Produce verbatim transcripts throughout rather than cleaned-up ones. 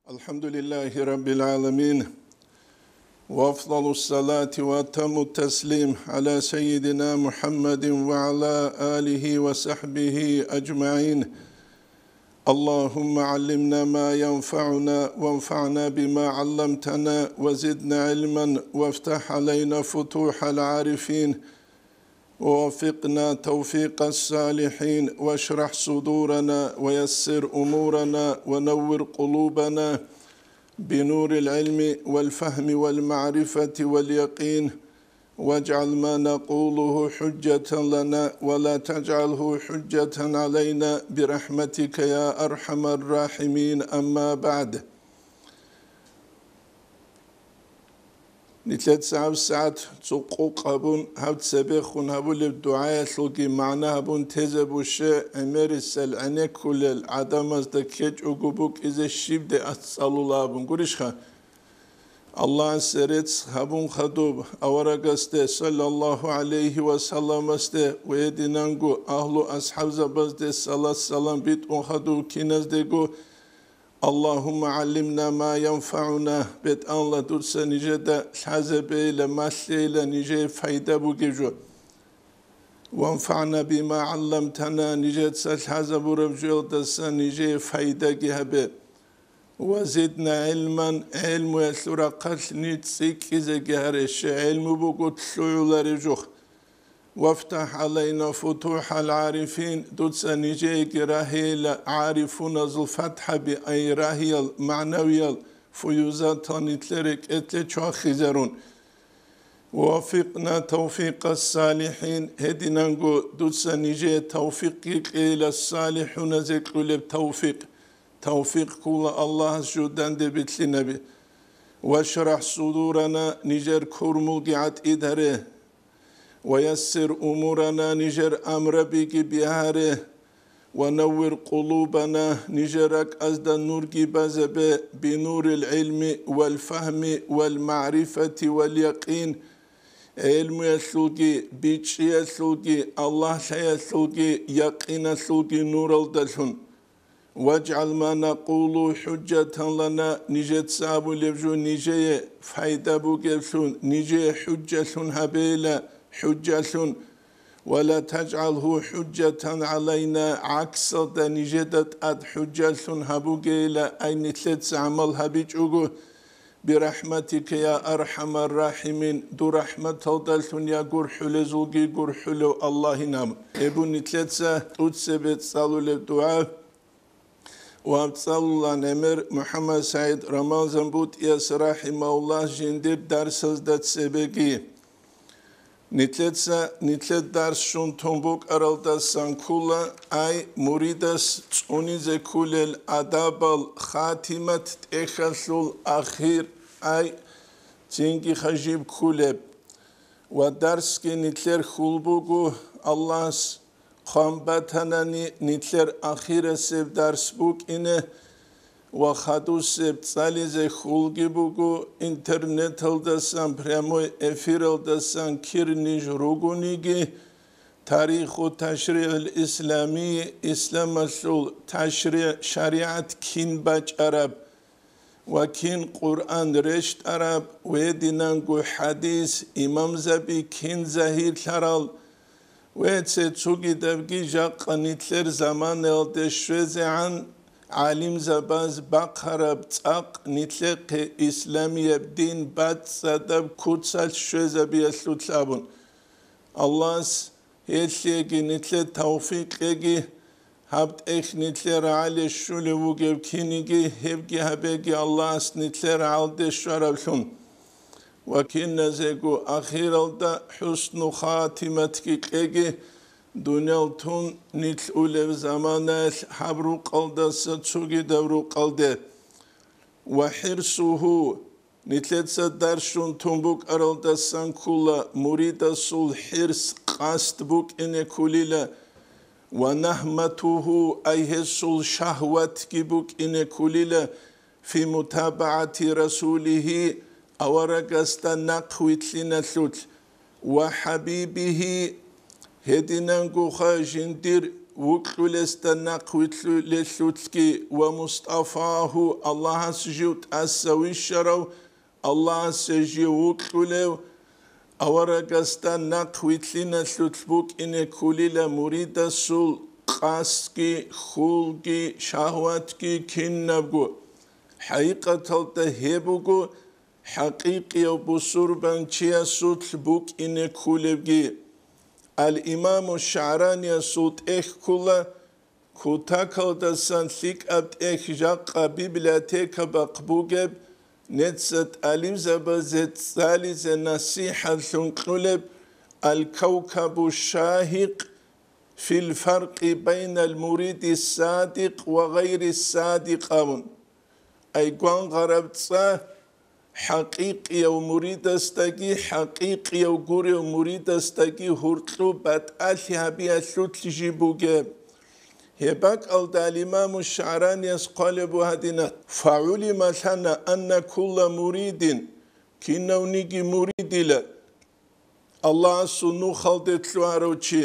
الحمد لله رب العالمين، وأفضل الصلاة وأتم التسليم على سيدنا محمد وعلى آله وصحبه أجمعين. اللهم علمنا ما ينفعنا وانفعنا بما علمتنا وزدنا علما وافتح علينا فتوح العارفين ووفقنا توفيق الصالحين واشرح صدورنا ويسر أمورنا ونور قلوبنا بنور العلم والفهم والمعرفة واليقين واجعل ما نقوله حجة لنا ولا تجعله حجة علينا برحمتك يا أرحم الراحمين. أما بعد. Нилъеца гьабсагӀат цо къокъ гьабун, гьаб цебехун гьабулеб дугӀаялъулги магӀна гьабун тезе буше, гӀемерисел гӀенеккулел гӀадамазда ккечӀого букӀизе щибде ацӀцӀалула абун гурищха? Аллагьасе рецц гьабун хадуб аварагасде, саллаллагьу гӀалайгьи ва салламасде, ва гьединанго агьлу асхӀабзабазде салат-салам битӀун хадуб киназдего, Аллагьумма гӀаллимна ма янфагӀуна, БетӀалла, дуца нижеда лъазабейила, малъейила нижее пайда бугеб жо. ВанфагӀна бима гӀалламтана, нижеца лъазабураб жоялдаса нижее пайдаги гьабе. Ва зидна гӀилман, гӀелмуялъул рахъалъ ниж цӀикӀкӀизеги гьаре, щай гӀелму буго лъугӀулареб жо. ВафтахӀ гӀалайна футухӀал гӀарифин, дуца нижееги рагьейила гӀарифуназул фатхӀаби, ай рагьиял, магӀнавиял фуюзатал нилъер рекӀелъе чвахизарун. Ва ваффикъна тавфикъас салихӀин, гьединанго дуца нижее тавфикъги кьейила салихӀуназе кьулеб тавфикъ. Тавфикъ ккола Аллагьас жо данде билълъинаби. ВашрахӀ судурана, нижер курмулги гӀатӀид гьаре. Ва яссир умурана, нижер амрабиги бигьаре. Ва наввир къулубана, нижер ракӀазда нурги базабе, бинурил гӀилми вал фагьми вал магӀрифати вал якъин, гӀелмуялъулги, бичӀчӀиялъулги, Аллагь лъаялъулги, якъиналъулги нуралдалъун. ВаджгӀал ма накъулу хӀужжатан лана, нижеца абулеб жо нижее пайда бугеблъун, нижее хӀужжалъун гьабейила, хӀужжалъун. Ва ла таджгӀалгьу хӀужжатан гӀалайна, гӀаксалда нижеда тӀад хӀужжалъун гьабугейила, ай нилъеца гӀамал гьабичӀого, бирахӀматика я архӀамар рахӀимин, дур рахӀматалдалъун я гурхӀулезулги гурхӀулев Аллагьин абун. Гьеб буго нилъеца тӀоцебе цӀалулеб дугӀа. Ва цӀалула гӀемер МухӀаммад СагӀид Рамазан БутӀияс рахӀимагьуллагь жиндир дарсазда цебеги. Нилъеца нилъер дарс щун тун букӀаралдасан ккола, ай муридас цӀунизе кколел адабал хатимат, тӀехьалъул ахир, ай цинги хажиб кколеб. Ва дарсги нилъер хьул буго, Аллагьас хъван батанани, нилъер ахирасеб дарс букӀине ва хадусеб цӀализе хьулги буго, интернеталдасан, прямой эфиралдасан кир ниж ругониги, тариху ташригӀил исламии, исламалъул ташригӀ, шаригӀат кин бачӀараб, ва кин Къуръан рещтӀараб, ва гьединанго хӀадис, имамзаби кин загьирлъарал, ва цо-цогидабги жакъа нилъер заманаялде щвезегӀан гӀалимзабаз бахъараб цӀакъ нилъехъе исламияб дин бацӀцӀадаб куцалъ щвезабиялъулъ абун. Аллагьас гьелъеги нилъер тавфикъ кьеги, гьаб тӀехь нилъер гӀале щулев вугев киниги, гьебги гьабеги Аллагьас нилъер гӀалде щвараблъун. Ва киназего ахиралда хӀусну хатиматги кьеги, дуниял тун нилъ улев заманаялъ гьаб рукъалдаса цогидаб рукъалде. Ва хӀирсугьу, нилъеца дарс щун тун букӀаралдасан ккола муридасул хӀирс, къасд букӀине кколила, ва нагьматугьу, ай гьесул шагьватги букӀине кколила, фи мутабагӀати расулигьи, аварагасда нахъ вилълъиналъулъ, ва хӀабибигьи, гьединангоха жиндир вукьулесда нахъвилълъулелъулъги ва мустафагьу, Аллагьас жив тӀаса вищарав, Аллагьасе жив вукьулев, аварагасда нахъвилълъиналъулъ букӀине кколила муридасул къасдги, хьулги, шагьватги кинабго. ХӀакъикъаталда гьеб буго хӀакъикъияв бусурбанчиясулъ букӀине кколебги. Ал-Имаму ШагӀраниясул тӀехь ккола, кутакалдасан лъикӀаб тӀехь жакъа библиотека бахъ бугеб, нецц тӀалибзабазе цӀализе насихӀатлъун кьолеб, Ал-Кавкабу Шагьикъ фил фаркъи байнал муриди садикъ ва гъайри садикъ абун. Ай гвангъараб цӀа хӀакъикъияв муридасдаги, хӀакъикъияв гурев муридасдаги гьуркьу батӀалъи гьабиялъулъ жиб бугеб. Гьеб бакӀалда ал-Имаму ШагӀранияс хъвалеб буго гьадина: «ФагӀулима лана анна кулла муридин», кинавниги муридила, Аллагьасул нухалде лъугьарав чи,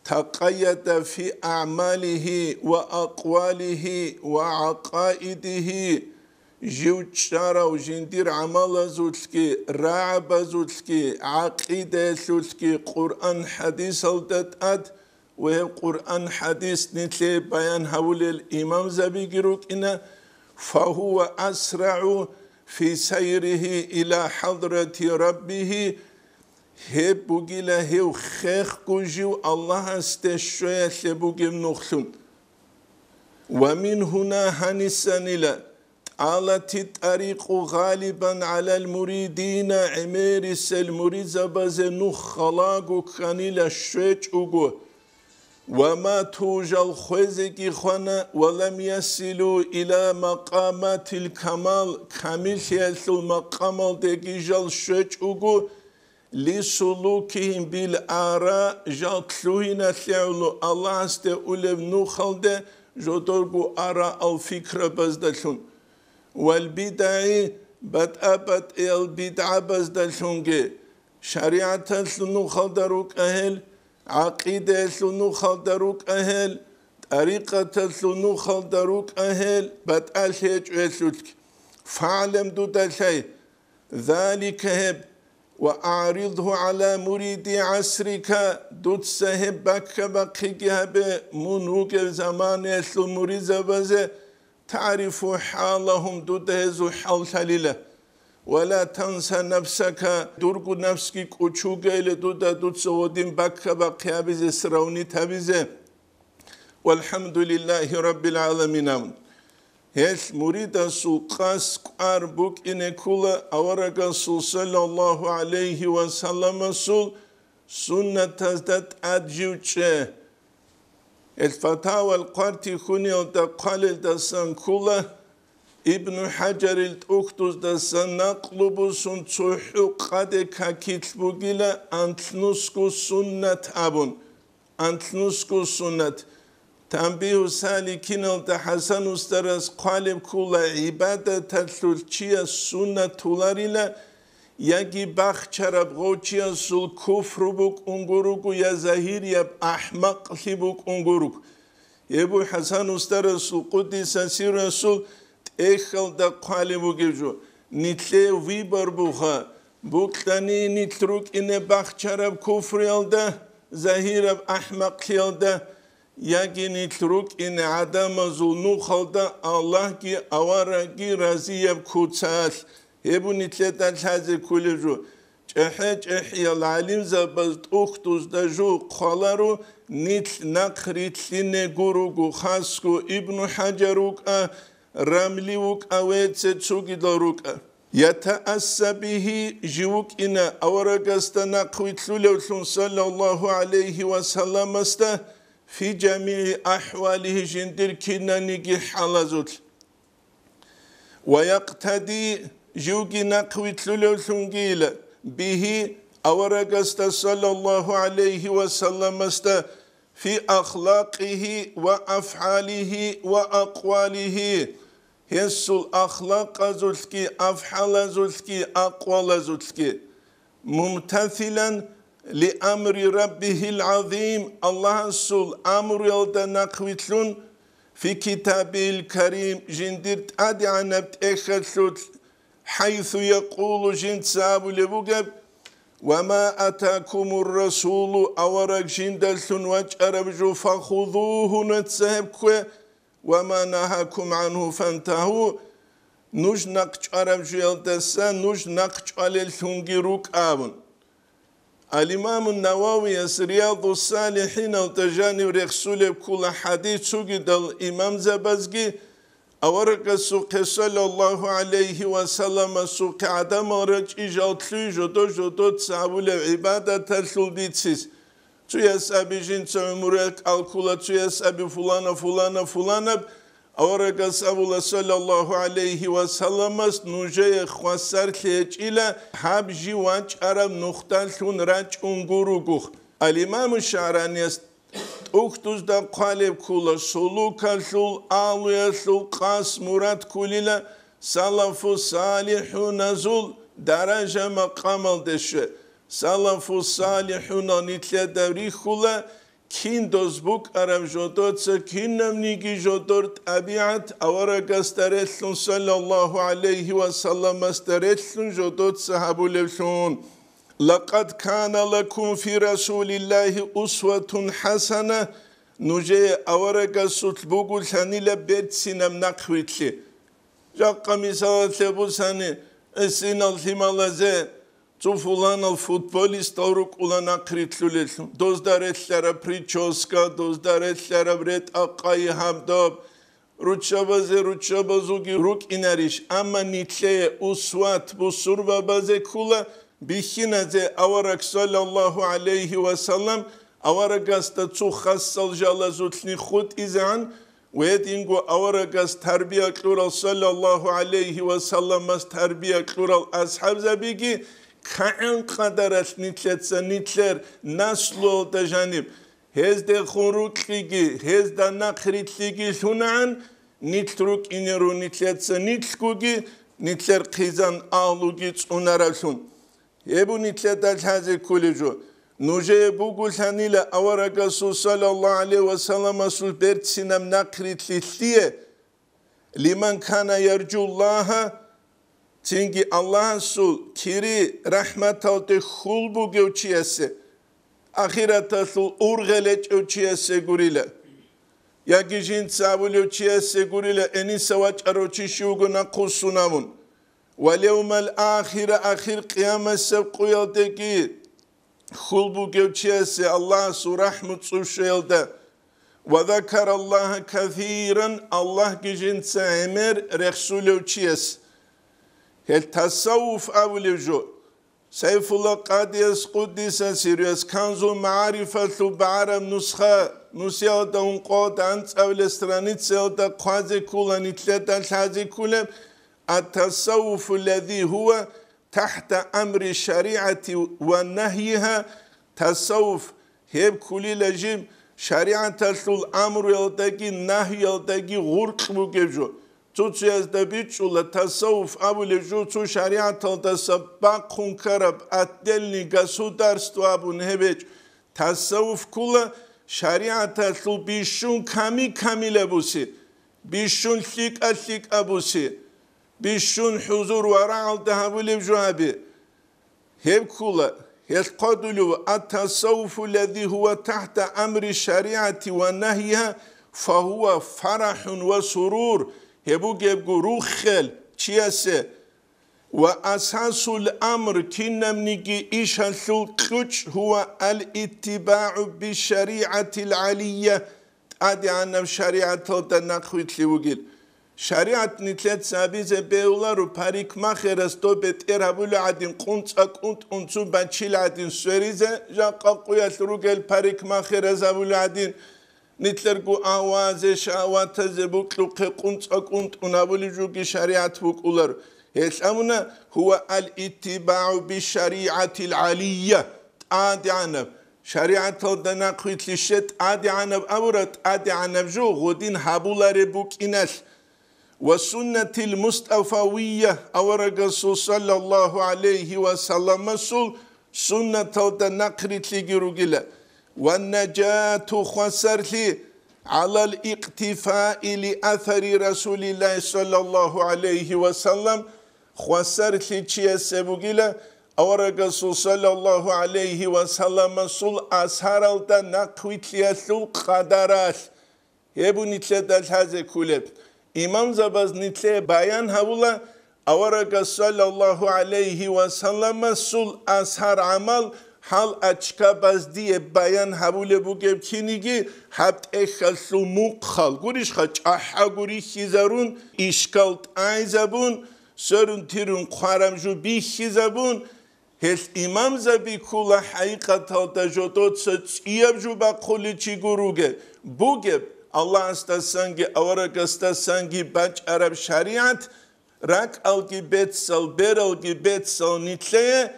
такъайяда фи аъмалихи ва акъвалихи ва гӀакъаидихи, жив чӀарав жиндир гӀамалазулъги, рагӀабазулъги, гӀакъидаялъулъги Къуръан-хӀадисалда тӀад ва гьеб Къуръан-хӀадис нилъее баян гьавулел имамзабиги рукӀина, фагьува асрагӀу фи сайрихи иля хӀадрати раббихи, гьеб бугила гьев хехго жив Аллагьасде щвеялъе бугеб нухлъун. Ва мин гьуна гьанисанила тӀалати тӀарикъу гъалибан гӀалал муридина, гӀемерисел муридзабазе нух халаго кканила щвечӀого, ва мату жал хвезеги хвана, ва лам ясилу иля макъаматил камал, камиллъиялъул макъамалдеги жал щвечӀого, лисулукихим бил ара, жал лъугьиналъе гӀоло Аллагьасде улеб нухалде жодорго араал фикрабаздалъун, вал бидагӀи, батӀа-батӀиял бидгӀабаздалъунги, шаригӀаталъул нухалда рукӀа гьел, гӀакъидаялъул нухалда рукӀа гьел, тӀарикъаталъул нухалда рукӀа гьел, батӀалъи гьечӀо гьелъулъги. ФагӀлам, дуда лъай, залика гьеб, ва аъридгьу гӀала муриди гӀасрика, дуца гьеб баккабахъиги гьабе мун вугев заманаялъул муридзабазе, таърифу хӀалагьум, дуда гьезул хӀал лъалила. Ва ла танса нафсака, дурго нафсги кӀочугейила дуда дуца гьодин баккабахъи гьабизе, сравнить гьабизе. ВалхӀамдулиллагьи раббил гӀаламин абун. Гьелъ муридасул къасд кӀвар букӀине ккола аварагасул саллаллагьу гӀалайгьи ва салламасул суннатазда тӀад жив чӀе. Гьелъ Фатавал хъвартихьуниялда хъвалелдасан ккола, Ибну ХӀажарил тӀухьдуздасан накълу бусун цохӀо къаде какилъ бугила анлънусго суннат абун. Анлънусго суннат. Танбигьу саликиналда ХӀасан устарас хъвалеб ккола, гӀибадаталъулъ чияс суннат толарила, яги бахчараб гъов чиясул куфру букӀунго руго я загьирияб ахӀмакълъи букӀунго руго. Эбу ХӀасан устарасул, къуддиса сиррасул, тӀехьалда хъвалеб бугеб жо, нилъее выбор буха, букьани нилъ рукӀине бахчараб куфруялда, загьираб ахӀмакълъиялда, яги нилъ рукӀине гӀадамазул нухалда Аллагьги аварагги разияб куцалъ, гьеб нилъеда лъазе кколеб жо. ЧӀехӀе-чӀехӀиял гӀалимзабаз тӀухьдузда жо хъваларо, нилъ нахъ рилълъине гуруго, хасго Ибну ХӀажар вукӀа, Рамли вукӀа ва цо-цогидал рукӀа. Ятаасса бигьи, жив вукӀина аварагасда нахъвилълъулевлъун саллаллагьу гӀалайгьи ва салламасда, фи жамигӀи ахӀвалигьи, жиндир кинаниги хӀалазулъ. Ва якътади, живги нахъвилълъулевлъунгийила, бигьи, аварагасда саллаллагьу гӀалайгьи ва салламасда, фи ахлакъигьи ва афгӀалигьи ва акъвалигьи, гьесул ахлакъазулъги, афгӀалазулъги, акъвалазулъги, мумтасилан لأمر ربه العظيم, Аллагьасул амруялда нахъвилълъун, في كتابه الكريم, жиндир тӀадегӀанаб тӀехьалъулъ, حيث يقول, жинца абулеб бугеб: وما آتاكم الرسول, авараг жиндалъун вачӀараб жо, فخذوه, нужеца гьеб ккве, وما نهاكم عنه فانتهوا, нуж нахъ чӀвараб жоялдаса нуж нахъ чӀвалеллъунги рукӀа абун. Ал-Имаму Нававияс Риядус-Салихиналда жанив рехсулеб ккола хӀадис цугидал имамзабазги, аварагасухъе саллаллагьу гӀалайгьи ва салламасухъе гӀадамал рачӀи жал лъуй жодо-жодоца гьабулеб гӀибадаталъул бицис. Цуяс аби жинца гӀумру кӀал ккола, цуяс аби фулана, фулана, фуланаб. Аварагас абула, саллаллагьу гӀалайгьи ва салламас, нужее хвасарлъи гьечӀила гьаб жив вачӀараб нухдалъун рачӀун гуругух. Ал-Имаму ШагӀранияс тӀухьдузда хъвалеб ккола, сулукалъул, агьлуялъул къасд мурад кколила салафу салихӀуназул даража-макъамалде щве. Салафу салихӀунал нилъеда рихьула, кин доз букӀараб жодоца, кинабниги жодор тӀабигӀат аварагасда релълъун, саллаллагьу гӀалайгьи ва салламасда релълъун жодоца гьабулевлъун. لقد كان لكم في رسول الله أسوة حسنة, нужее аварагасулъ бугулъанила берцинаб нахъвилълъи. Жакъа мисалалъе бусани, гӀисинал лъималазе цо фуланал футболистал рукӀула нахърилълъулеллъун, дозда релълъараб прическа, дозда релълъараб ретӀа-къайи гьабдаб, руччабазе руччабазулги рукӀинарищ, амма нилъее усват бусурбабазе ккола бихьиназе авараг, саллаллагьу гӀалайгьи ва саллам, аварагасда цо хасал жалазулъни хутӀизегӀан, гьединго аварагас тарбия кьурал, саллаллагьу гӀалайгьи ва салламас тарбия кьурал асхӀабзабиги кагӀан къадаралъ нилъеца нилъер наслуялда жаниб, гьездехун рукьиги, гьезда нахърилълъиги лъунагӀан, нилъ рукӀинеро нилъеца нилъгоги, нилъер хъизан агьлуги цӀунаравлъун. Гьеб нилъеда лъазе кколеб жо. Нужее бугулъанила аварагасул, саллаллагьу гӀалайгьи ва салламасул, берцинаб нахърилълъи лъие, لمن كان يرجو الله, цинги Аллагьасул кири-рахӀматалде хьул бугев чиясе, ахираталъул ургъел гьечӀев чиясе гурила. Яги жинца абулев чиясе гурила, гьениса вачӀарав чи щив вуго нахъвуссун абун. واليوم الآخر, ахир къиямасеб къуялдеги хьул бугев чиясе Аллагьасул рахӀму цӀушеялда. وذكر الله كثيرا, Аллагьги жинца гӀемер рехсулев чияс. Гьел тасаввуф абулев жо. Сайфулла Къадияс, къуддиса сирругьу, Канзул МагӀарифалъул багӀараб нусха, нусиялда ункъоялда анцӀабилеб страницаялда хъвазе ккола, нилъеда лъазе кколеб: التصوف الذي هو تحت أمر الشريعة ونهيها, тасаввуф гьеб кколила жиб шаригӀаталъул амруялдаги нагьиялдаги гъуркь бугеб жо. Цо-цоязда бичӀчӀула тасаввуф абулеб жо цо шаригӀаталдаса бахъун ккараб, отдельный государство абун гьеб гьечӀо. Тасаввуф ккола шаригӀаталъул бищун ками-камилабуси, бищун лъикӀа-лъикӀабуси, бищун хӀузур ва рагӀалда гьабулеб жо гьаби. Гьеб ккола, гьелъ хъвадулев: التصوف الذي هو تحت أمر الشريعة ونهيها فهو فرح وسرور, гьеб бугебго руххел чиясе, وأساس الأمر, кинабниги ишалъул кьучӀ, هو الاتباع بالشريعة العلية, тӀадегӀанаб шаригӀаталда нахъвилълъи вугил. ШаригӀат нилъеца абизе бегьуларо парикмахерас доб бетӀер гьабулеб гӀадин къунцӀа кӀунтӀун цо бачил гӀадин сверизе, жакъа къуялъ ругел парикмахераз гьабулеб гӀадин, нилъерго авазе, шагьаватазе букьухъе къунцӀа кӀунтӀун гьабулеб жоги шаригӀат букӀуларо. Гьелъ абуна: هو الاتباع بالشريعة العلية, тӀадегӀанаб. ШаригӀаталда нахъвилълъи щай тӀадегӀанаб абураб, тӀадегӀанаб жо гъодин гьабулареб букӀиналъ. والسنة المصطفوية, аварагасул саллаллагьу гӀалайгьи ва салламасул суннаталда нахърилълъиги ругила. Ва наджату, хвасарлъи, гӀалал икътифаи ли асари Расулиллагьи саллаллагьу гӀалайгьи ва саллам, хвасарлъи чиясе бугила аварагасул саллаллагьу гӀалайгьи ва салламасул асаралда нахъвилълъиялъул къадаралъ. Гьеб нилъеда лъазе кколеб. Имамзабаз нилъее баян гьабула аварагас саллаллагьу гӀалайгьи ва салламасул асар-гӀамал, гьал ачкабаз дие баян гьабулеб бугеб киниги гьаб тӀехьалъул мухъал, гурищха, чӀахӀаго рихьизарун, ишкал тӀайзабун, сверун-тирун хъвараб жо бихьизабун, гьел имамзаби ккола хӀакъикъаталда жодоца цӀияб жо бахъулев чи гуруге, бугеб Аллагьасдасанги аварагасдасанги бачӀараб шаригӀат, ракӀалги бецал, бералги бецал нилъее,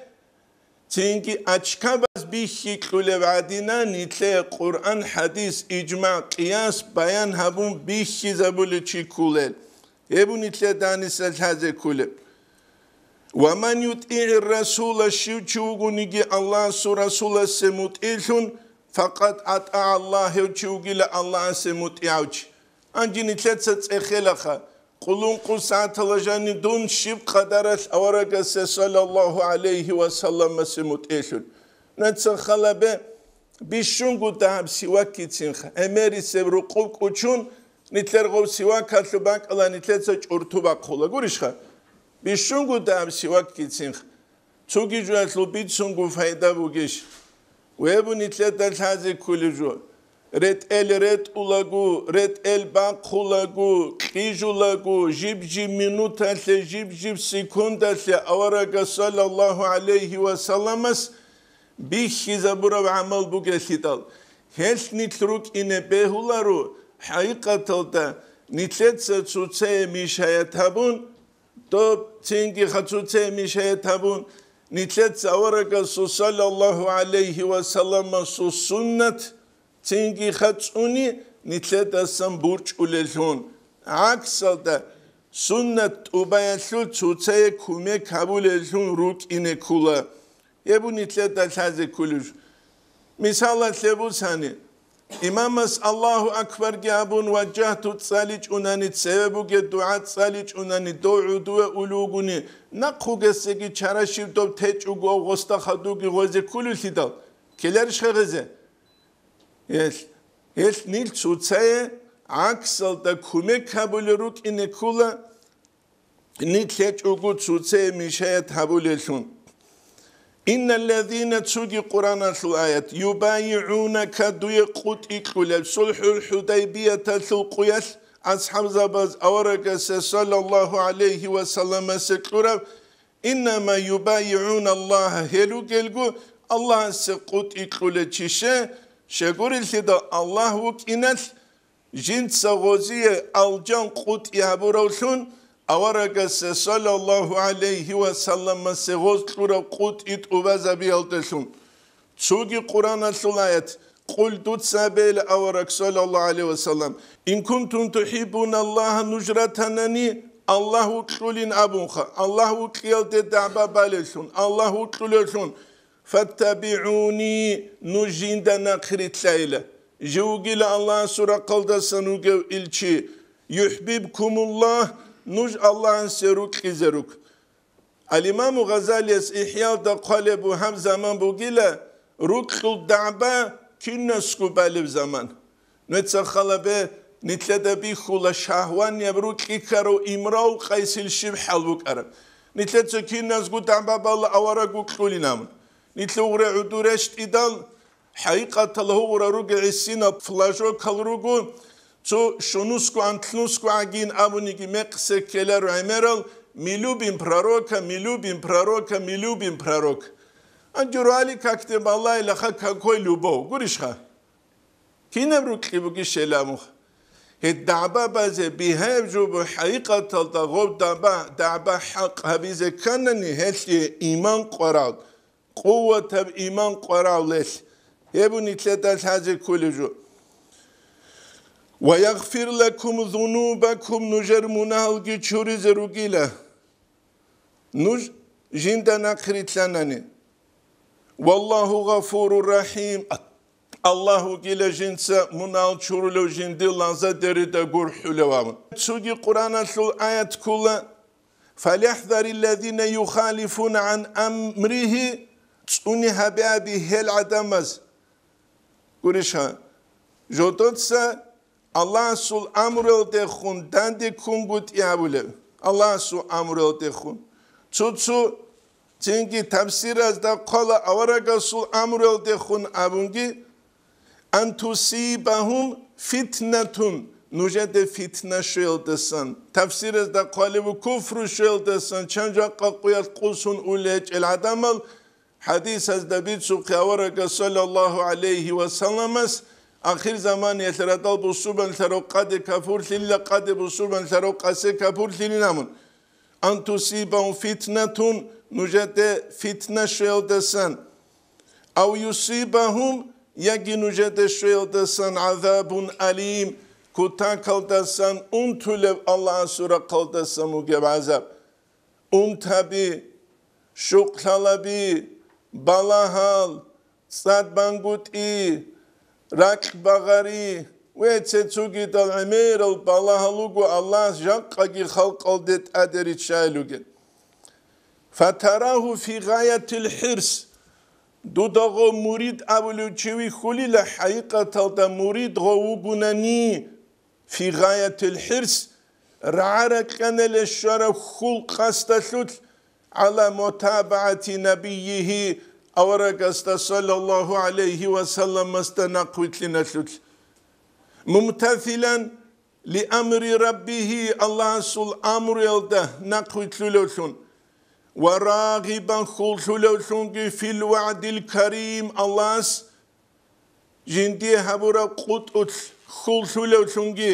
цинги ачкабаз бихьи кьулеб гӀадина, нилъее Къуръан, хӀадис, ижмагӀ, къияс баян гьабун бихьизабулев чи кколел. Гьеб нилъеда гьаниса лъазе кколеб. «Ва ман ютӀигӀир Расула», щив чи вугониги Аллагьасул Расуласе мутӀигӀлъун, «факъад атӀагӀа Аллагь», гьев чи вугила Аллагьасе мутӀигӀав чи. Гьанже нилъеца цӀехелаха, къулункъу сагӀатала жаниб дун щиб къадаралъ аварагасе саллаллагьу гӀалайгьи ва салламасе мутӀигӀлъун. Нуца халабе, бищунго дагьаб сиваккицинха, гӀемерисеб рукъуб кӀучун, нилъер гъов сивакалъуб бакӀала, нилъеца чӀурту бахъула, гурищха? Бищунго дагьаб сиваккицинха. Цоги жоялъул бицунго пайда бугищ? Гьеб нилъеда лъазе кколеб жо. РетӀел ретӀулаго, ретӀел бахъулаго, кьижулаго, жиб-жиб минуталъе, жиб-жиб секундалъе аварагас саллаллагьу гӀалайгьи ва салламас бихьизабураб гӀамал бугелъидал, гьелъ нилъ рукӀине бегьуларо, хӀакъикъаталда нилъеца цоцае мешаят гьабун, доб цинги ха цоцае мешаят гьабун, нилъеца аварагасул саллаллагьу гӀалайгьи ва салламасул суннат цинги ха цӀуни нилъедасан бурчӀулеллъун, гӀаксалда, суннат тӀубаялъул цоцае кумек гьабулеллъун рукӀине ккола. Гьеб нилъеда лъазе кколеб жо. Мисалалъе бусани, имамас Аллагьу акбарги абун, важжагьту цӀаличӀунани, цеве бугеб дугӀа цӀаличӀунани, дов гӀодове улев вугони, нахъ вугесеги чара щиб доб течӀого ав гъосда хадуги гъозе кколевлъидал, ккеларищха гъезе? Гьелъ, гьелъ нилъ цоцае гӀаксалда кумек гьабулел рукӀине ккола, нилъ гьечӀого цоцее мешаят гьабулеллъун. Инналлазина, цоги Къуръаналъул аят, юбайигӀунака, дуе къутӀи кьулеб, сулхӀул ХӀудайбияталъул къуялъ асхӀабзабаз аварагасе саллаллагьу гӀалайгьи ва салламасе кьураб, иннама юбайигӀуналлагьа, гьел ругелго Аллагьасе къутӀи кьулел чи ше, щегурелъидал Аллагь вукӀиналъ, жинца гъозие алжан къутӀи гьабуравлъун, аварагасе саллаллагьу гӀалайгьи ва салламасе гъоз кьураб къутӀи тӀубазабиялдалъун. Цоги Къуръаналъул аят, къул, дуца абейла, авараг саллаллагьу гӀалайгьи ва саллам, ин кунтум тухӀиббуналлагьа, нуж ратанани Аллагь вукьулин абунха, Аллагь вукьиялде дагӀба балевлъун, Аллагь вукьулевлъун, фаттабигӀуни, нуж жинда нахърилълъайила. Жив вугила Аллагьасул рахъалдасан вугев илчи. ЮхӀбибкумуллагь, нуж Аллагьасе рукьизе рук. Ал-Имаму Гъазалияс ИхӀялда хъвалеб буго гьаб заман бугила, рукьул дагӀба кинасго балеб заман. Нуца халабе, нилъеда бихьула шагьванияб рукьи ккарав Имрау Къайсил щиб хӀал букӀараб. Нилъеца киназго дагӀба бала авараг вукьулин абун. Нилъ угъре гӀодов рещтӀидал, хӀакъикъатал гьугъра ругел гӀисинал флажокал руго, цо щунусго, анлънусго гӀагин абуниги мекъсе ккеларо гӀемерал: «Мы любим пророка, мы любим пророка, мы любим пророка». Анжуро гьали какде балайилаха какой любов, гурищха? Кинаб рукьи бугищ гьел абунха? Гьеб дагӀба базе бигьаяб жо буго, хӀакъикъаталда гъоб дагӀба, дагӀба хӀакъ гьабизе кканани, гьелъие иман къварал, къуватаб иман къварал гьелъ. Гьеб нилъеда лъазе кколеб жо. «Ва ягъфир лакум зунубакум», нужер мунагьалги чуризе ругила. Нуж жинда нахърилълъанани. Валлагьу гъафурур рахӀим. Аллагь вугила жинца мунагьал чурулев, жиндир лагъзадерида гурхӀулев абун. Цоги Къуръаналъул аят ккола: «ФалахӀзариллазина юхалифуна гӀан амрихи», цӀуни гьабиаби гьел гӀадамаз. Гурищ гьа, жодоца Аллагьасул амруялдехун данде ккунгутӀи абулеб, Аллагьасул амруялдехун. Цо-цо цинги тафсиразда хъвала аварагасул амруялдехун абунги, «Ан тусибахум фитнатун», нужеде фитна щвеялдасан. Тафсиразда хъвалеб буго куфру щвеялдасан, чан жакъа къуялъ къусун улечӀел гӀадамал, хӀадисазда бицухъе аварагас саллаллагьу гӀалайгьи ва салламас, ахир заманиялъ радал бусурбанлъарав къаде капурлъилила, къаде бусурбанлъарав къасе капурлъилин абун. «Ан тусибахум фитнатун», нужеде фитна щвеялдасан, «ав юсибахум», яги нужеде щвеялдасан «гӀазабун алим», кутакалдасан унтулеб Аллагьасул рахъалдасан вугеб гӀазаб. Унтаби, щукълъалаби, балагьал, цӀад бангутӀи, ракь багъари ва цо-цогидал гӀемерал балагьал руго Аллагьас жакъаги халкъалде тӀаде риччайилугел. «Фатарагьу фи гъаятил хӀирс», дуда гъов мурид абулев чи вихьулила, хӀакъикъаталда мурид гъов вугунани, фи гъаятил хӀирс, рагӀа-ракьаналъе щвараб хьул къасдалъулъ, гӀала мутабагӀати набиййигьи, аварагасда саллаллагьу гӀалайгьи ва салламасда нахъвилълъиналъулъ. Мумтасилан лиамри раббигьи, Аллагьасул амруялда нахъвилълъулевлъун, ва рагъибан хьуллъулевлъунги фил вагӀдил карим, Аллагьас жиндие гьабураб къотӀулъ хьуллъулевлъунги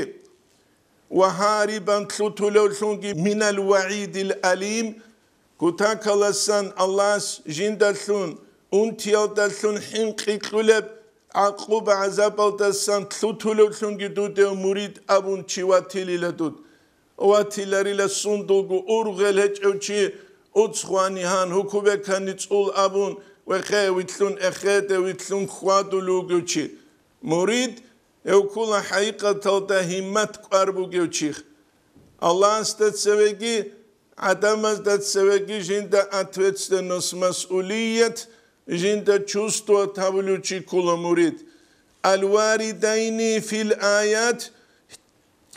ва гьарибан лъутулевлъунги минал вагӀидил алим, кутакаласан Аллагьас жиндалъун, унтиялдалъун хӀинкъи кьулеб гӀакъуба-гӀазабалдасан лъутулевлъунги дудев мурид абун чи ватилила дуд. Ватиларила сундулго ургъел гьечӀев чи, уцгъвани гьан, гьукубекани цӀул абун, вехе вилълъун эхеде вилълъун хьвадулев вугев чи. Мурид, гьев ккола хӀакъикъаталда гьиммат кӀвар бугев чи. Аллагьасда цевеги, гӀадамазда цевеги жинда ответственность, масъулият, жинда чувствовать гьабулев чи ккола мурид. Алваридайни фил аят,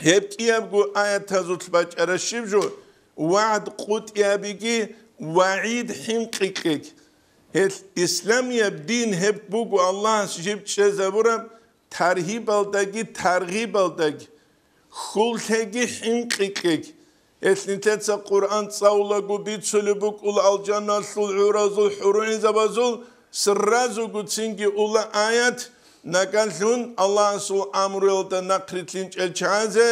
гьеб кӀиябго аятазулъ бачӀараб щиб жо, вагӀд къотӀиябиги вагӀид хӀинкъи кьеги. Гьелъ исламияб дин гьеб буго Аллагьас жиб чӀезабураб таргьибалдаги таргъибалдаги, хьул лъеги хӀинкъи кьеги. Гьелъ нилъеца Къуръан цӀалулаго бицулеб букӀула алжаналъул гӀуразул хӀурулгӀинзабазул, сразуго цинги ула аят, нагалъун Аллагьасул амруялда нахърилълъинчӀел чагӀазе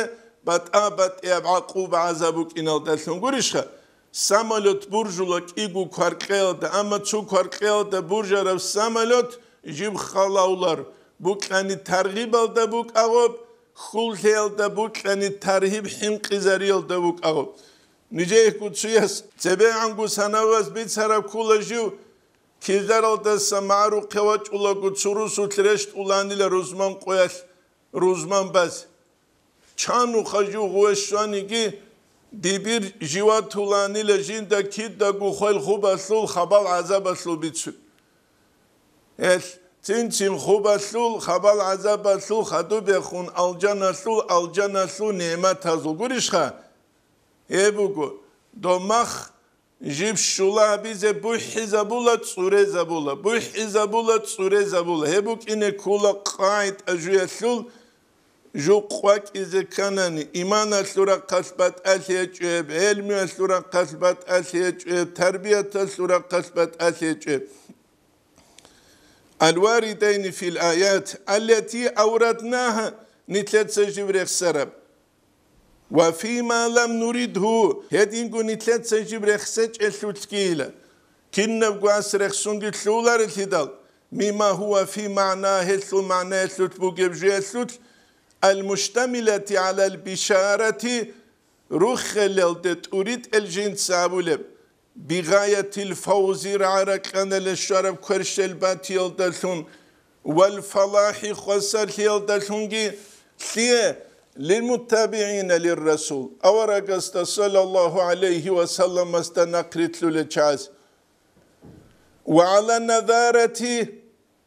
батӀа-батӀияб гӀакъуба-гӀазаб букӀиналдалъун гурищха? Самолет буржула кӀиго кваркьеялда, амма цо кваркьеялда буржараб самолет жиб халавлар букьани таргъибалда букӀагъоб, хьул лъеялда букьани таргьиб хӀинкъизариялда букӀагъоб. Нижехго цуяс цебегӀанго санаваз бицараб ккола жив, кизаралдаса магӀарухъе вачӀулаго цо русулъ рещтӀуланила рузман къоялъ, рузман баз. Чанухъа жив гъуве щваниги, дибир живатуланила жинда кидаго хвел хубалъул хабал-гӀазабалъул бицун. Гьелъ цин-цин хубалъул хабал-гӀазабалъул хадубехун алжаналъул, алжаналъул нигӀматазул гурищха? Гьеб буго, дов мах жиб щула гьабизе бухӀизабула, цӀурезабула, бухӀизабула, цӀурезабула. Гьеб букӀине ккола къагӀида жуялъул, жо къвакӀизе кканани, иманалъул рахъалъ батӀалъи гьечӀеб, гӀелмуялъул рахъалъ батӀалъи гьечӀеб, тарбияталъул рахъалъ батӀалъи гьечӀеб. Алваридайни фил аят, аллати авраднаха, нилъеца жиб рехсараб. Ва фима лам нуридгьу, гьединго нилъеца жиб рехсечӀелъулъгийила, кинабго ас рехсунги лъуларелъидал, мима гьува фи магӀна, гьелъул магӀнаялъулъ бугеб жуялъулъ, ал-муштамилати гӀалал бишарати, руххелалде тӀуритӀел жинца абулеб, бигъаятил фавзи, рагӀа-ракьаналъе щвараб кверщел батиялдалъун, вал фалахӀи, хвасарлъиялдалъунги. Лъие? ЛилмуттабигӀина лиррасул, аварагасда саллаллагьу гӀалайгьи ва салламасда нахърилълъулел чагӀаз. Ва гӀала назарати,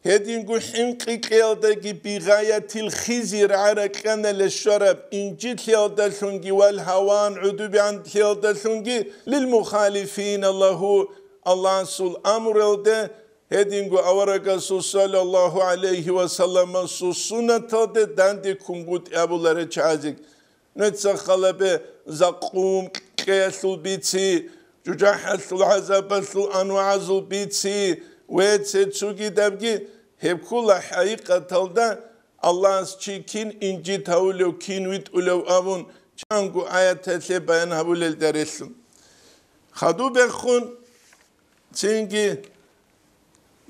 гьединго хӀинкъи кьеялдаги, бигъаятил хизи, рагӀа-ракьаналъе щвараб инжитлъиялдалъунги вал гьаван гӀудубигӀанлъиялдалъунги, лилмухалифина лагьу, Аллагьасул амралде, гьединго аварагасул саллаллагьу гӀалайгьи ва салламасул суннаталде данде ккунгутӀи абуларел чагӀазеги. Нуца халабе закъум кьеялъул бици, жужахӀалъул гӀазабалъул анвагӀазул бици, вецце цугидабги, гьеб ккула хӀакъикъаталда Аллагьас чи кин инжит гьавулев, кин витӀулев абун, чанго аяталъе баян гьабулелда релълъун. Хадуб бехун, цинги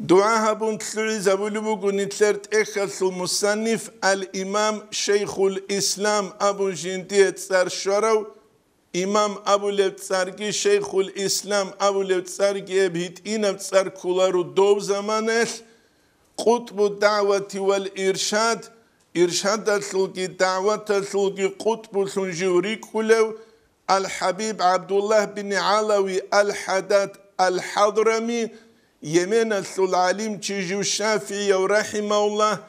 дугӀа гьабун лъугӀизабулеб буго нилъер тӀехьалъул мусанниф, ал-имам Шейхул Ислам абун жиндие цӀар щварав, имам абулеб цӀарги, Шейхул Ислам абулеб цӀарги, гьеб гьитӀинаб цӀар кколаро дов заманаялъ, къутӀбу дагӀвати вал иршад, иршадалъулги дагӀваталъулги къутӀбулъун жив рикӀкӀулев, ал-ХӀабиб ГӀабдуллагь бин ГӀалави ал-ХӀадад ал-ХӀадрами, Йеменалъул гӀалимчи жив ШафигӀияв рахӀимагьуллагь,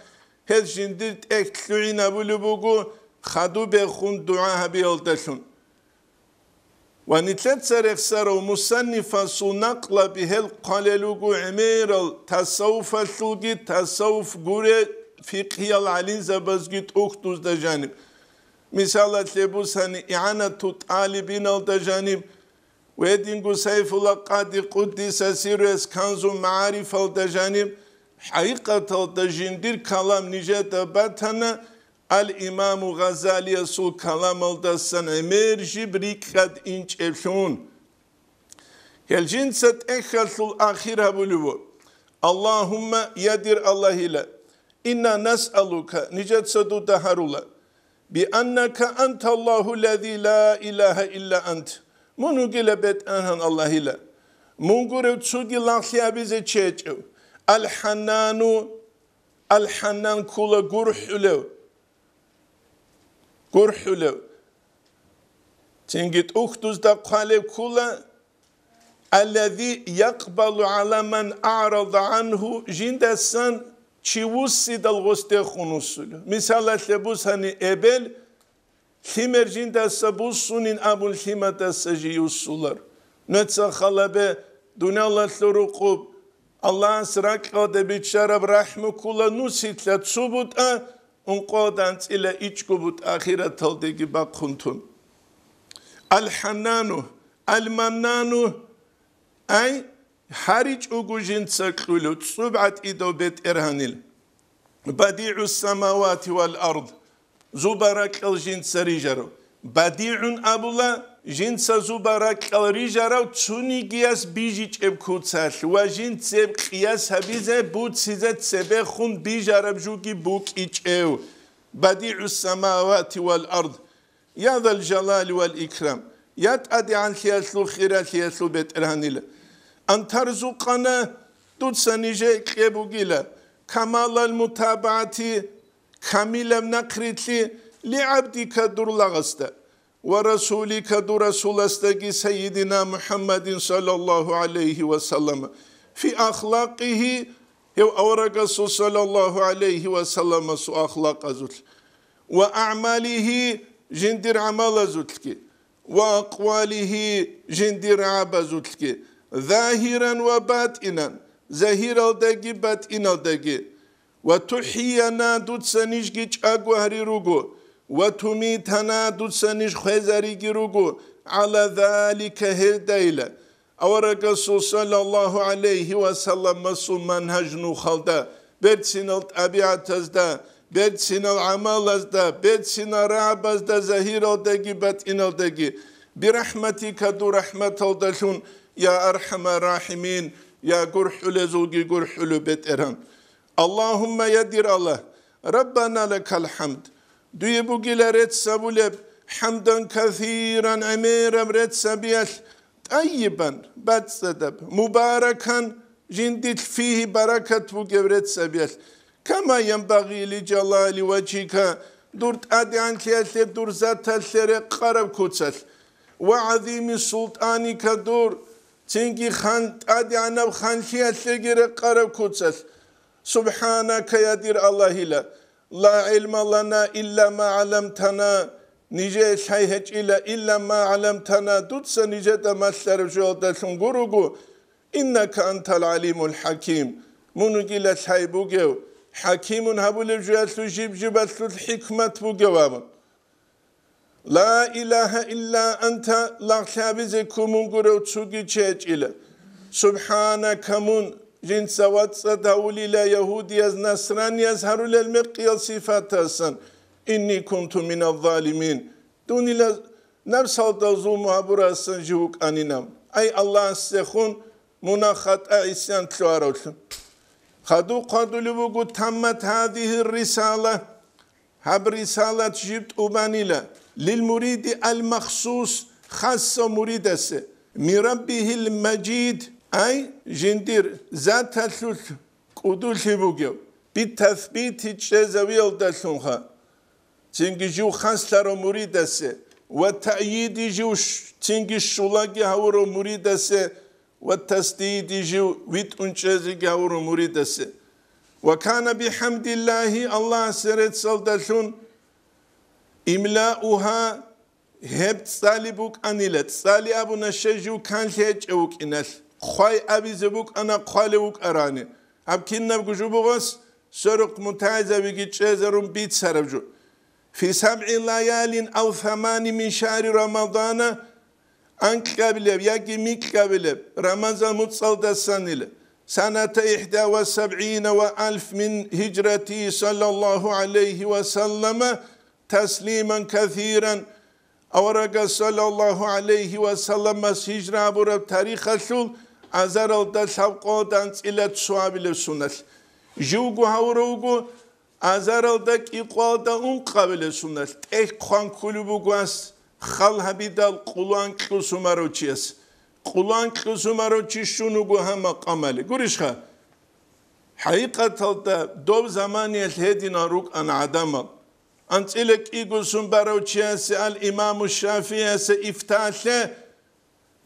гьез жиндир тӀехь лъугӀинабулеб буго, хадуб бехун дугӀа гьабиялдалъун. Ва нилъеца рехсарав мусаннифасул накълаби гьел хъвалел руго гӀемерал тасаввуфалъулги, тасаввуф гуре фикъгьиял гӀалимзабазги тӀухьдузда жаниб. Мисалалъе бусани, ИгӀанату тӀалибиналда жаниб, гьединго Сайфулла Къади Къуддиса сирруяс Канзу магӀарифалда жаниб, хӀакъикъаталда жиндир калам нижеда батана, ал-Имаму Гъазалиясул каламалдасан гӀемер жиб рикӀкӀад инчӀеблъун. Гьел жинца тӀехьалъул ахир гьабулев вуго: Аллагьумма, я дир Аллагьила, инна насъалука, нижеца дуда гьарула, бианнака анта Аллагьу лази ла илагьа илла ант, мун вугила БетӀергьан Аллагьила, мун гурев цоги лагълъи гьабизе чи гьечӀев, ал-ХӀаннану, ал-ХӀаннан ккула гурхӀулев, гурхӀулев. Цинги тӀухьдузда хъвалев ккула, аллази якъбалу гӀала ман аърада гӀангьу, жиндасан чи вуссидал гъосдехун вуссулев. Мисалалъе бусани, эбел лъимер жиндаса буссунин абун лъимадаса жий вуссулар. Нуца халабе, дуниялалъул рукъуб, Аллагьас ракьалда биччараб рахӀму ккула нусилъа цо бутӀа, ункъоялда анцӀила ичӀго бутӀа ахираталдеги бахъун тун. Ал-ХӀаннану, Ал-Маннану, ай, гьаричӀого жинца кьулев цӀуб гӀатӀидав БетӀергьанил. БадигӀус самавати вал ард, зуба-ракьал жинца рижарав. БадигӀун абула, жинца зуба-ракьал рижарав, цонигияс бижичӀеб куцалъ ва жинцеб къияс гьабизе, буцизе цебехун бижараб жуги букӀичӀев. БадигӀус самавати вал ард. Я зал жалали вал икрам, я ТӀадегӀанлъиялъул хиралъиялъул БетӀергьанила, ан тарзукъана, дуца нижее кье бугила, камалал мутабагӀати, камилаб нахърилълъи, лигӀабдика, дур лагъасда, ва расулика, дур расуласдаги, сайидина МухӀаммадин саллаллагьу гӀалайгьи ва саллама, фи ахлакъигьи, гьев аварагасул саллаллагьу гӀалайгьи ва салламасул ахлакъазулъ, ва аъмалигьи, жиндир гӀамалазулъги, ва акъвалигьи, жиндир рагӀабазулъги, загьиран ва батӀинан, загьиралдаги батӀиналдаги, ва тухӀияна, дуца нижги чӀаго гьари руго, ва тумитана, дуца ниж хвезариги руго, гӀала залика, гьелдайила. Аварагасул саллаллагьу гӀалайгьи ва салламасул манхӀаж нухалда, берцинал тӀабигӀатазда, берцинал гӀамалазда, берцинал рагӀабазда, загьиралдаги батӀиналдаги, бирахӀматика, дур рахӀматалдалъун, я архӀамар рахӀимин, я гурхӀулезулги гурхӀулев БетӀергьан. Аллагьумма, я дир Аллагь, Раббана лакал хӀамд, дуе бугила рецц гьабулеб, хӀамдан касиран, гӀемераб рецц гьабиялъ, тӀайибан, бацӀцӀадаб, мубаракан, жиндилъ фигьи баракат бугеб реццабиялъ, кама янбагъи лиджалали важгьика, дур тӀадегӀанлъиялъе дур заталъе рекъараб куцалъ, ва гӀазими султӀаника, дур цинги хан, тӀадегӀанаб ханлъиялъеги рекъараб куцалъ. Субханака, я дир Аллагьила, ла гӀилма лана илла ма гӀаламтана, нижее лъай гьечӀила илла ма гӀаламтана, дуца нижеда малъараб жоялдалъун гуруго, иннака антал гӀалимул хӀаким, мун вугила лъай бугев, хӀакимун гьабулеб жоялъул жиб-жибалъул хӀикмат бугев абун. Ла илагьа илла анта, лагълъи абизе ккун мун гурев цоги чи гьечӀила. Субханака, мун жинца вацӀцӀад гьавулила ягьудияз, насранияз гьарулел мекъиял сифатасан, инни кунту миназ залимин, дунила напсалда зулму гьабурасан жив вукӀанинав. Ай Аллагьасдехун мунагь, хатӀа, гӀисян лъугьаравлъун. Хадуб хъвадулеб буго, таммат гьадигьи рисала, гьаб рисалат жиб тӀубанила, лил муриди ал-махсус, хасав муридасе, мираббигьил мажид, ай, жиндир заталъулъ кӀудулъи бугев, битасбити чӀезавиялдалъунха, цинги жив хаслъарав муридасе, ва таъйиди жив ш-, цинги щулаги гьавурав муридасе, ва тасдиди жив витӀун чӀезеги гьавурав муридасе. Ва кана бихӀамдиллагьи, Аллагьасе реццалдалъун, имлаугьа, гьеб цӀали букӀанила, цӀали абуна щай жив канлъи гьечӀев вукӀиналъ, хъвай абизе букӀана хъвалев вукӀарани, гьаб кинабго жубугъас сверухъ мутагӀилзабиги чӀезарун бицараб жо. Фи сабгӀи лаялин ав самани мин шагьри Рамадана, анкьабилеб яги микьабилеб Рамазан муцӀалдасанила, саната ихда ва сабгӀина ва алф мин гьижрати саллаллагьу гӀалайгьи ва саллама, таслиман касиран, аварагас саллаллагьу гӀалайгьи ва салламас гьижра гьабураб тарихалъул азаралда лъабкъоялда анцӀила цоабилеб суналъ. Живго гьавурав вуго азаралда кӀикъоялда ункъабилеб суналъ, тӀехь хъван кколеб буго ас хал гьабидал къулан кьусумарав чияс. Къулан кьусумарав чи щун вуго гьаб макъамалде. Гурищха? ХӀакъикъаталда доб заманиялъ гьединал рукӀана гӀадамал. АнцӀила кӀиго сум барав чиясе ал-Имаму ШафигӀиясе ифталъе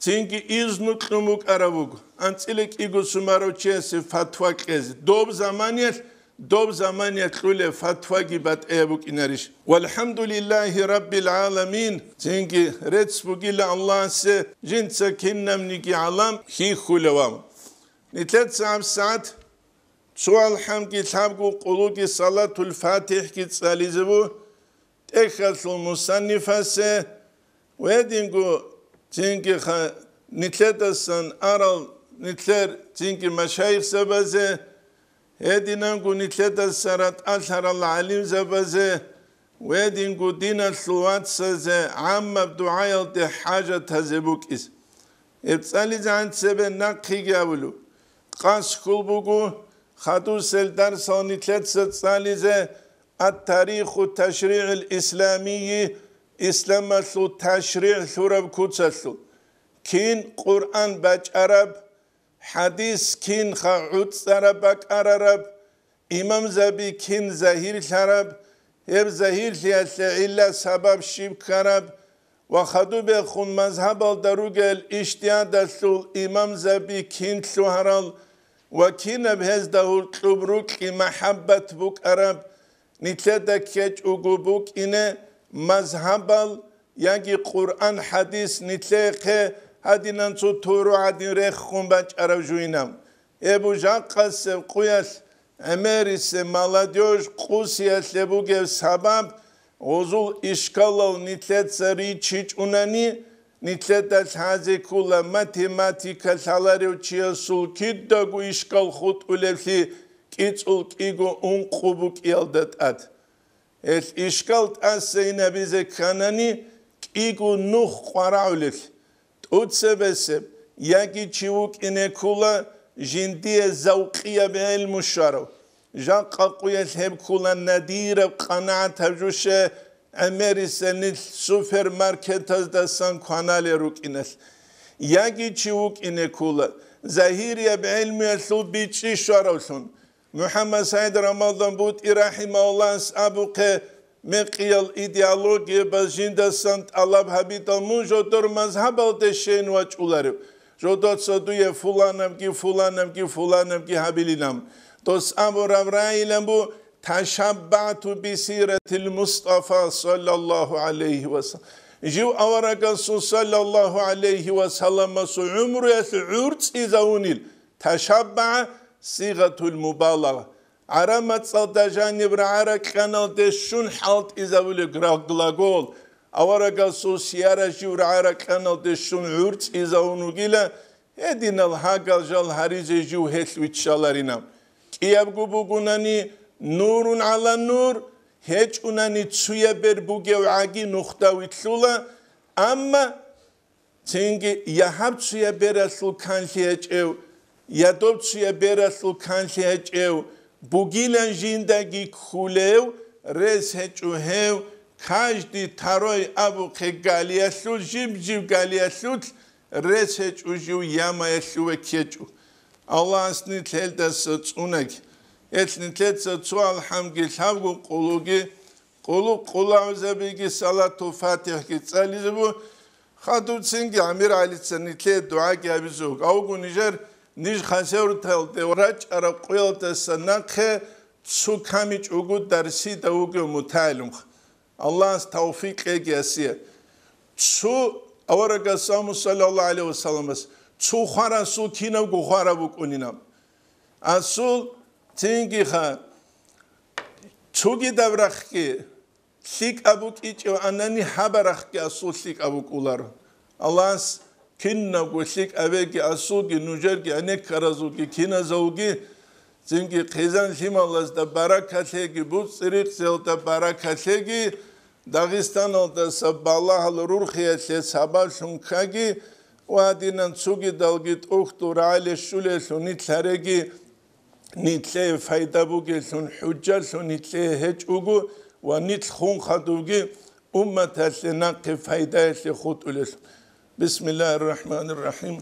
цинги изну кьун букӀараб буго, анцӀила кӀиго сум барав чиясе фатва кьезе. Доб заманиялъ, доб заманиялъ кьулеб фатваги батӀияб букӀинарищ? ВалхӀамдулиллагьи раббил гӀаламин! Цинги рецц бугила Аллагьасе, жинца кинабниги гӀалам хьихьулев. Нилъеца гьабсагӀат цо алхӀамги лъабго къулги салатул фатихӀги цӀализе буго, тӀехьалъул мусаннифасе, гьединго цинги ха-, нилъедасан арал нилъер цинги машайихзабазе, гьединанго нилъедаса ратӀалъарал гӀалимзабазе, гьединго диналъул вацазе гӀаммаб дугӀаялде хӀажатазе букӀизе. Гьеб цӀализегӀан цебе нахъеги абулеб. Къасд ккол буго хадусел дарсал нилъеца цӀализе ат-тариху ташригӀил исламийи, исламалъул ташригӀ лъураб куцалъул. Кин Къуръан бачӀараб, хӀадис кинха гӀуцӀараб бакӀарараб, имамзаби кин загьирлъараб, гьеб загьирлъиялъе гӀилла-сабаб щиб ккараб ва хадубехун мазгьабалда ругел ижтигьадалъул имамзаби кин лъугьарал ва кинаб гьезда гьуркьуб рукьи-махӀаббат букӀараб, нилъеда ккечӀого букӀине мазгьабал яги Къуръан-хӀадис нилъехъе гьадинан цо туру гӀадин рехун бачӀараб жуйнаб. Гьеб жакъасеб къуялъ гӀемерисеб молодёжь къусиялъе бугеб сабаб, гъозул ишкалал нилъеца риччичӀунани, нилъеда лъазе ккола математика лъаларев чиясул кидаго ишкал хутӀулеблъи кӀицӀул кӀиго ункъо букӀиялда тӀад. Гьелъ ишкал тӀасайинабизе кканани, кӀиго нух къварагӀулел, тӀуцебесеб яги чи вукӀине ккола жиндие завкъияб гӀелму щварав. Жакъа къуялъ гьеб ккола надираб къанагӀат гьаб жуше гӀемерисел нилъ супермаркетаздасан кваналел рукӀиналъ. яги чи вукӀине ккола, загьирияб гӀелмуялъул бичӀчӀи щваравлъун. МухӀаммад СагӀид Рамадан БутӀи рахӀимагьуллагьас абухъе, мекъиял идеологиябаз жиндасан тӀалаб гьабидал мун жодор мазгьабалде щейин вачӀуларев, жодоца дуе фуланабги, фуланабги, фуланабги гьабилилан. Дос абураб райилан бу: «Ташаббату бисиратил Мустафа саллаллаху гӀалайхи ва саллям». Жив аварагасул саллаллаху гӀалайхи ва салламасул гӀумруялъ гӀурцӀизавунил, ташаббагӀа сигъатул мубалагъа. ГӀараб мацӀалда жаниб рагӀа-ракьаналде щун хӀалтӀизабулеб гра-, глагол, аварагасул сияра жив рагӀа-ракьаналде щун гӀурцӀизавун вугила, гьединал гьагал жал гьаризе жив гьелъ виччаларина. КӀиябго бугунани нурун гӀала нур, гьечӀунани цуяб бер бугев гӀаги нухда вилълъула, амма цинги я гьаб цуяб бералъул канлъи гьечӀев, я доб цуяб бералъул канлъи гьечӀев, бугилан жиндаги ккулев, рес гьечӀо гьев, каждый второй абухъе галиялъул, жиб-жиб галиялъулъ рес гьечӀо жив ямаялъуве ккечӀо. Аллагьас нилъ гьелдаса цӀунаги. Гьелъ нилъеца цо алхӀамги лъабго къулуги, къулу-, къулаузабиги салатул фатихӀги цӀализе бу, хадубцинги ГӀамир ГӀалица нилъее дугӀаги гьабизе вуго. Авго нижер, ниж хасавюрталде рачӀараб къуялдаса нахъе цо камичӀого дарсида вугев мутагӀилимха. Аллагьас тавфикъ кьеги асие. Цо аварагас аму, саллаллаху гӀалайхи вассаламас, цо хварасул кинабго хвараб букӀунинаб. Асул цингиха цогидаб рахъги лъикӀаб букӀичӀев анани, гьабарахъги асул лъикӀаб букӀуларо. Аллагьас кинабго лъикӀабеги асулги, нужерги, гӀенеккаразулги, киназулги, цинги хъизан-лъималазда баракат лъеги, буцӀцӀи-рикъзиялда баракат лъеги, Дагъистаналдаса балагьал рурхиялъе сабаблъун ккаги ва динан цогидалги тӀухьдул рагӀале щулелъул нилъ гьареги, нилъее пайда бугелъун, хӀужалъун нилъее гьечӀого ва нилъ хун хадубги умматалъе нахъе пайдаялъе хутӀулелъул. بسم الله الرحمن الرحيم.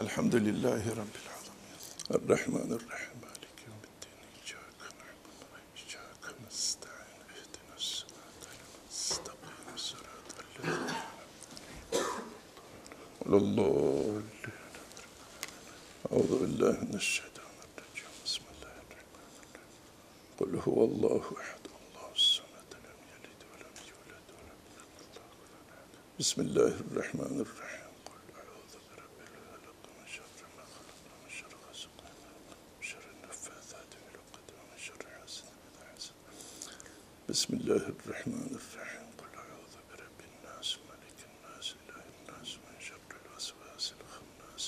الحمد لله رب العالمين. الرحمن الرحيم. مالك يوم الدين. إياك نعبد وإياك نستعين. اهدنا الصراط المستقيم. صراط الذين أنعمت عليهم غير المغضوب عليهم ولا الضالين. أعوذ بالله من الشيطان الرجيم. بسم الله الرحمن الرحيم. قل هو الله أحد، الله الصمد، لم يلد ولم يولد ولم يكن له كفوا أحد. بسم الله الرحمن الرحيم. قل أعوذ برب الفلق، من شر ما خلق، ومن شر غاسق إذا وقب، ومن شر النفاثات في العقد، ومن شر حاسد إذا حسد. بسم الله الرحمن الرحيم. قل أعوذ برب الناس، ملك الناس، إله الناس، من شر الوسواس الخناس،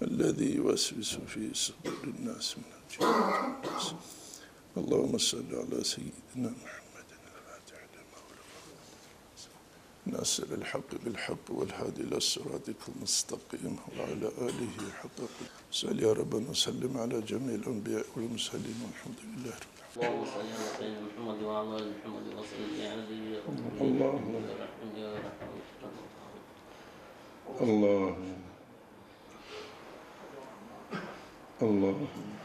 الذي يوسوس في صدور الناس من الجنة والناس. اللهم صل على سيدنا محمد الفاتح لما أغلق، ناصر الحق بالحق والهادي إلى صراطك المستقيم وعلى آله حق قدره. صل يا ربنا وسلم على جميع الأنبياء والمرسلين والحمد لله رب العالمين. اللهم صل على سيدنا محمد وعلى آل محمد وسلم يا عزيز يا غفور يا اللهم. رحيم يا رحمن. اللهم. اللهم.